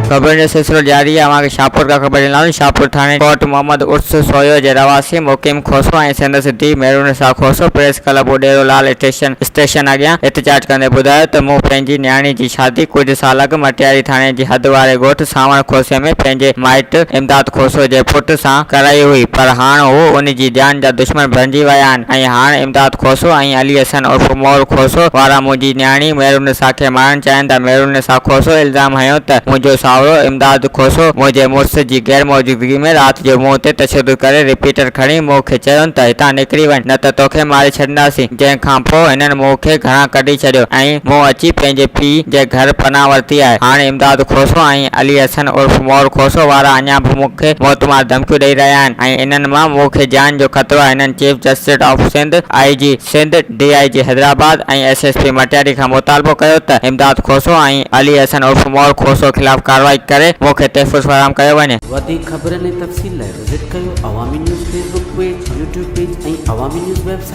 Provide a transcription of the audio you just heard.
خبرن جو سلسلو جاري آهي اوهان کي شاهپور کان خبر ڏينداسين شاهپور ٿاڻي ڪوٽ محمد عرس سويو جي رهواسي مقيم کوسو ۽ سندس ڌيء Mehrunnisa Khoso press club Udero Lal station station اڳيان احتجاج ڪندي ٻڌايو ته مون پنهنجي نياڻي جي شادي ڪجهه سال اڳ مٽياري ٿاڻي جي حد واري ڳوٺ سانوڻ کوسي ۾ پنهنجي مائٽ امداد کوسو جي پٽ سان ڪرائي هئي پر هاڻ هو ان جي جان جا دشمن بڻجي ويا آهن ۽ هاڻ امداد کوسو ۽ علي حسن عرف مور کوسو وارا منهنجي نياڻي مهرالنساء کي مارڻ چاهين ٿا. مهرالنساء کوسو الزام هنيو ته منهنجو ساهرو امداد کوسو منهنجي مڙس جي غير موجودگي ۾ رات جو مون تي تشدد ڪري رپيٽر کڻي مون کي چيو ته هتان نڪري وڃ نه ته توکي ماري ڇڏينداسين جنهن کان پوء هنن مون کي گهران ڪڍي ڇڏيو ۽ مون اچي پنهنجي پيء جي گهر پناهه ورتي آهي. هاڻ امداد کوسو ۽ علي حسن عرف مور کوسو وارا اڃا به مون کي موتمار ڌمڪيون ڏئي رهيا آهن ۽ انهن مان مون کي جان جو خطرو آهي. هنن chief justice of Sindh, I G Sindh, D I G Hyderabad ۽ S S P Matiari کان مطالبو ڪيو ته امداد کوسو ۽ علي حسن عرف مور کوسو خلاف ڪارروائي ڪري مون کي تحفظ فراهم ڪيو وڃي. وڌيڪ خبرن ۽ تفصيل لاء وزٽ ڪيو Awami news Facebook page, YouTube page ۽ Awami news website.